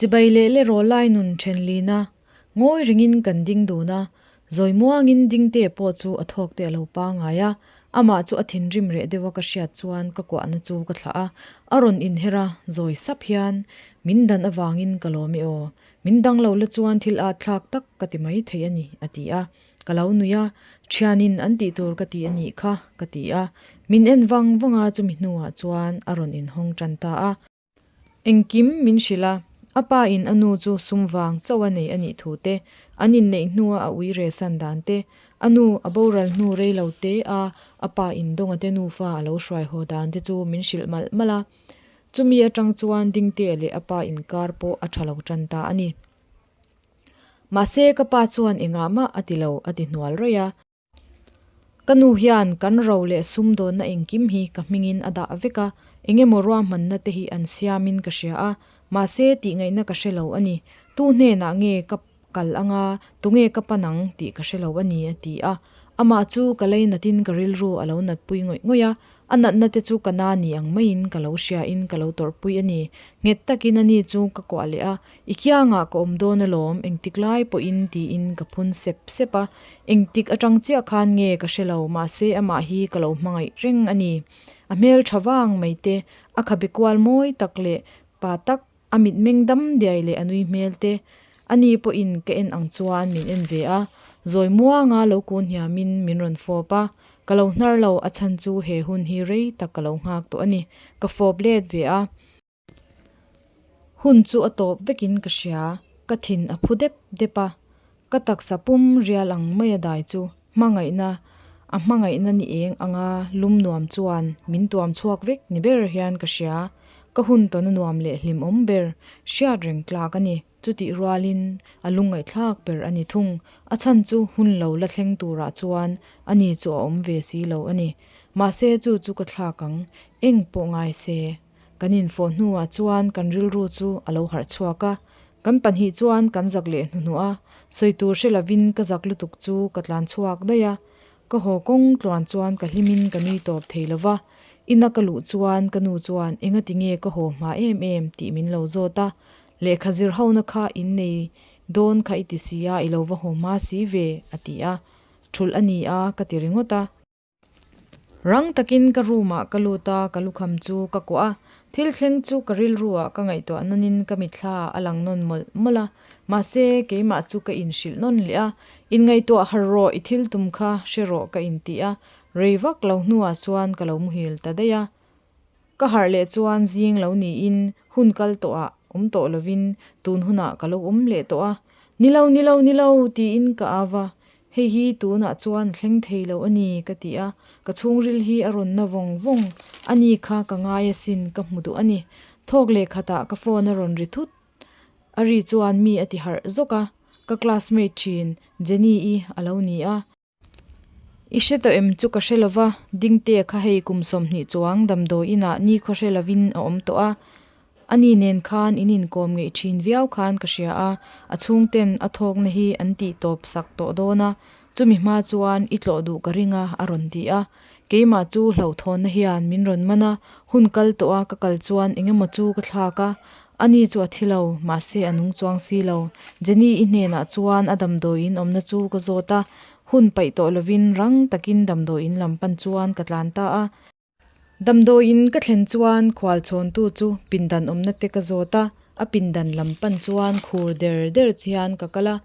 Chibai leh le rawlai nun then lina ngawi rengin kan ding dun a, zawi muangin dingte pawh chu a thawk te a lo pangai a, amah chu a thinrim reh deuh a ka hriat chuan ka kuahna chu ka thlah a, a rawn inher a, zawi sap hian min dan avangin ka lawm e aw, min dang lo la chuan thil at thlak tak ka ti mai thei a ni a ti a, ka lo nui a, thianin an tih tur ka ti a nih kha ka ti a, min en vang vang a chumi hnuah chuan a rawn inhawng tan ta a. Engkim min hrilh a, a pa in a nu chu sum vang chauh a nei a nih thu te, an inneih hnua a ui re san dan te, a nu a boral hnu rei lo te a a pa in Dawnga te nufa a lo hruai haw dan te chu min hrilh malh malh a. Chumi atang chuan Dingtea leh a pa inkar pawh a tha lo tan ta a ni. Mahse ka pa chuan engah mah a ti lo a ti hnual raih a. Ka nu hian kan ro leh sumdawnna engkim hi ka hmingin a dah vek a, eng emaw ruahmanna te hi an siamin ka hria a, mahse tih ngaihna ka hre lo a ni. Tu hnenah nge ka kal anga, tunge ka pan ang tih ka hre lo a ni a ti a. Amah chu ka lei natin ka rilru a lo natpui ngawih ngawih a, A natna te chu ka na ni ang maiin ka lo hriain ka lo tawrhpui a ni. Nghet takin a ni chu ka kuah leh a, I kiangah ka awm dawn alawm, engtik lai pawhin tiin ka phun sep sep a. Engtik atang chiah khan nge ka hre lo, mahse amah hi ka lo hmangaih reng a ni. A hmel tha vang mai te, a khabe kual mawi tak leh pa tak, A mitmeng dam diai leh a nui hmel te, a ni pawhin ka en ang chuan min en ve a, zawi muanga lo kun hiamin min rawn fawp a, ka lo hnar lo, a chhan chu he hun hi rei tak ka lo nghak tawh a ni, ka fawp let ve a. Hun chu a tawp vekin ka hria, ka thin a phu dep dep a, Ka taksa pum rial ang mai a dai chu hmangaihna, a hmangaihna ni eng anga lum nuam chuan min tuam chhuak vek ni ber hian ka hria. Ka hun tawna nuam leh hlimawm ber hriat reng tlak a ni. Chutih rualin a lungngaihthlak ber a ni thung. A chhan chu hun lo la thleng turah chuan ani chu a awm ve si lo a ni. Mahse chu chu ka thlak ang, eng pawh ngai se. Kan infawh hnuah chuan kan rilru chu a lo harh chhuak a, Kan pahnih chuan kan zak leh hnuhnuh a, sawi tur hre lovin ka zak lutuk chu ka tlan chhuak daih a. Ka haw kawng tluan chuan ka hlimin ka nui tawp thei lo va. Ina ka luh chuan ka nu chuan engati nge ka haw hma em em tih min lo zawt a. Lehkha zir hona kha in nei dawn kha i ti si a, i lo va haw hma si ve, a ti a. Thulh a ni a, ka ti ringawt a. Rang takin ka room ah ka lut a, ka lukham chu ka kuah a. Thil thleng chu ka rilru ah ka ngaihtuah nawn in ka mitthla ah a lang nawn mawlh mawlh a. Mahse, keimah chu ka inhrilh nawn leh a. Inngaihtuah har rawh, i thil tum kha hre rawh ka inti a. Rei vak lo hnuah chuan ka lo muhil ta daih a. Ka harh leh chuan zing lo niin hun kal tawh ah awm tawh lovin tun hunah ka lo awm leh tawh a. Ni lo, ni lo, ni lo tiin ka au a. Hei hi tunah chuan a thleng thei lo a ni ka ti a. Ka chhungril hi a rawn na vawng vawng a ni kha ka ngai asin ka hmu duh a ni. Thawk leh khatah ka phone a rawn ri thut a ri chuan mi a ti harh zawk a. Ka classmate thin Jenny-i a lo ni a. I hre tawh em chu ka hre lova, Dingtea kha hei kum 20 chuang damdawi inah ni khaw hre lovin a awm tawh a. Ani nen khan in inkawm ngeih thin viau khan ka hria a, a chhungten a thawkna hi an tih tawp sak tawh dawn a, chumi hma chuan i tlawh duh ka ring a a rawn ti a. Keimah chu hlauhthawnna hian min rawn man a, hun kal tawh a ka kal chuan engemaw chu ka thlak a, Ani chu a thi lo, mahse a nung chuang si lo. Jenny-i hnenah chuan a damdawiin awmna chu ka zawt a, hun paih tawh lovin rang takin damdawiin lam pan chuan ka tlan ta a. Damdawiin ka thlen chuan khual chhawntu chu pindan awmna te ka zawt a, a pindan lam pan chuan khur der der hian ka kal a.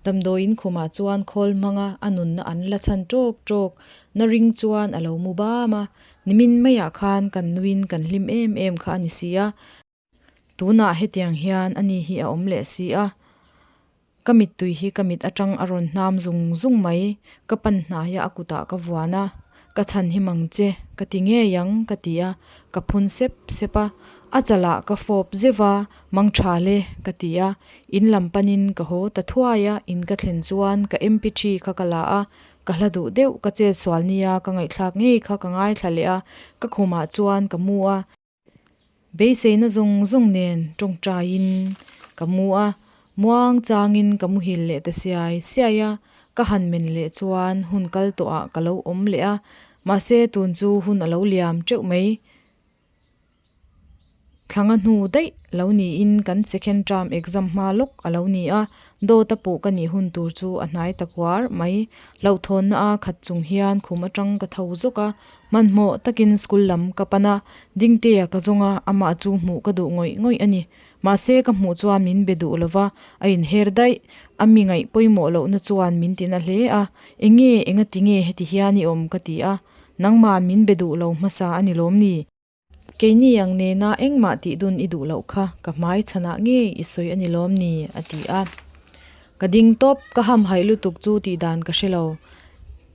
Damdawiin khumah chuan khawl hmanga a nunna an la chhan ṭawk ṭawk na ring chuan a lo mu bam a, nimin maiah khan kan nuin kan hlim em em kha a ni si a. Tunah hetiang hian ani hi a awm leh si a, ka mittui hi ka mit atang a rawn hnam zung zung mai, ka pan hnaia a kutah ka vuan a, ka chhan hi mang che ka ti ngei ang ka ti a, ka phun sep sep a, a chalah ka fawp zeuh a, mang tha le ka ti a, in lam panin ka haw ta thuai a, in ka thlen chuan ka mp3 kha ka la a, ka hla duh deuh ka chet sual nia ka ngaihthlak ngei kha ka ngaithla leh a, ka khumah chuan ka mu a. Beiseina zawng zawng nen tawngtaiin ka mu a, muang changin ka muhil leh ta siai siai a, ka han men leh chuan hun kal tawhah ka lo awm leh a, mahse tun chu hun a lo liam teuh mai. Thla nga hnu daih lo niin kan second term exam hma lawk a lo ni a, dawt a puh ka nih hun tur chu a hnai ta kuar mai. Hlauhthawnna a khat chung hian khum atang ka tho zawk a, hmanhmawh takin school lam ka pan a, Dingtea ka zawng a, amah chu hmuh ka duh ngawih ngawih a ni. Mahse ka hmuh chuan min be duh lova, a inher daih. A mi ngaih pawimawh lohna chuan min tina hle a, Enge, engati nge heti hian i awm ka ti a, nangman min be duh lo hmasa a ni lawm ni? Keini ang nena engmah tih dun i duh loh kha ka hmai chhanah nge i sawi a ni lawm ni? a ti a. Ka ding tawp, ka hamhaih lutuk chu tih dan ka hre lo.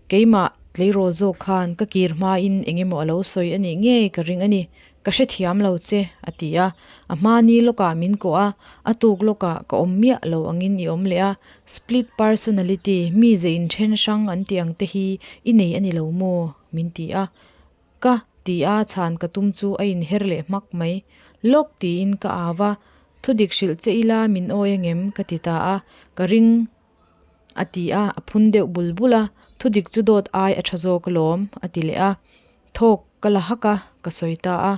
Keimah tleirawl zawk khan ka kir hmain eng emaw a lo sawi a nih ngei ka ring a ni. Ka hrethiam lo che, a ti a. A hmani lawkah min kawh a, a tuk lawkah ka awm miah lo angin i awm leh a. Split personality, mi ze inthen hrang an tih ang te hi i nei a ni lo maw? min ti a. Ka ti a chhan ka tum chu a inher leh hmak mai. Lawk tiin ka au a, thudik hrilh che ila min awi angem ka ti ta a, ka ring a ti a, a phun deuh bul bul a, thudik chu dawt ai a tha zawk alawm a ti leh a, thawk ka la hak a, ka sawi ta a.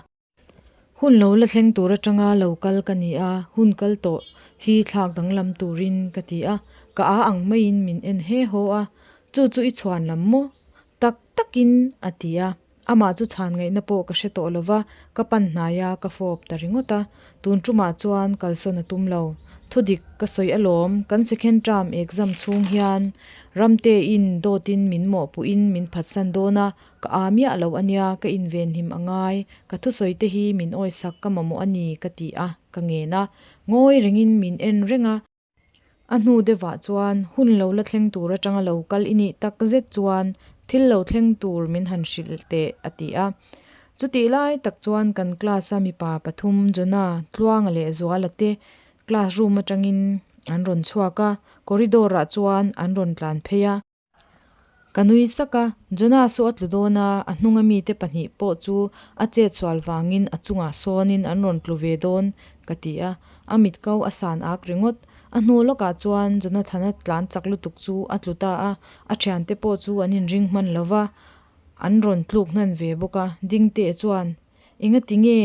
Hun lo la thleng tur atanga lo kal ka ni a, hun kal tawh hi thlak danglam turin ka ti a, ka a ang maiin min en he haw a, chu chu i chhuan lam maw? Tak takin a ti a, amah chu chhan ngaihna pawh ka hre tawh lova, ka pan hnai a, ka fawp ta ringawt a, tun tumah chuan kalsawn a tum lo. Thudik ka sawi alawm, kan second term exam chhung hian Ramtein dawtin min mawhpuhin min phatsan dawn a, Ka aa miah lo a nia, ka invenhim a ngai, ka thusawi te hi min awisak ka mamawh a ni ka ti a, ka ngen a. Ngawi rengin min en reng a. A hnu deuhah chuan hun lo la thleng tur atanga lo kal i nih tak zet chuan thil lo thleng tur min han hrilh teh a ti a. Chutih lai tak chuan kan class a mipa pathum Jonah, Tluanga leh Zuala te class room atangin an rawn chhuak a, corridor ah chuan an rawn tlan phei a. Ka nui sak a, Jonah saw a tlu dawn a, a hnunga mite pahnih pawh chu a chet sual vangin a chungah sawnin an rawn tlu ve dawn ka ti a, a mit ko a san ak ringawt. A hnu lawkah chuan Jonathana tlan chak lutuk chu a tlu ta a, a thiante pawh chu an inring hman lo va, an rawn tluk hnan ve bawk a, Dingte chuan, Engati nge?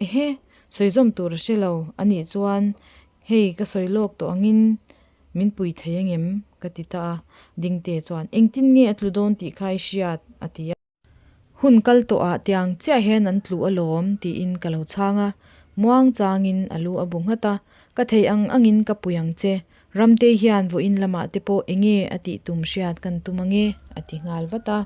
Ehe, sawi zawm tur a hre lo, anih chuan hei ka sawi lawk tawh angin min pui thei angem? ka ti ta a, Dingte chuan engtin nge a tlu dawn tih kha i hriat? a ti a. Hun kal tawhah tiang chiah hian an tlu alawm tiin ka lo chhang a, muang changin a lu a bu nghat a, ka thei ang angin ka pui ang che, Ramtei hian vawiin lamah te pawh enge a tih tum hriat kan tum ange a ti nghal vat a.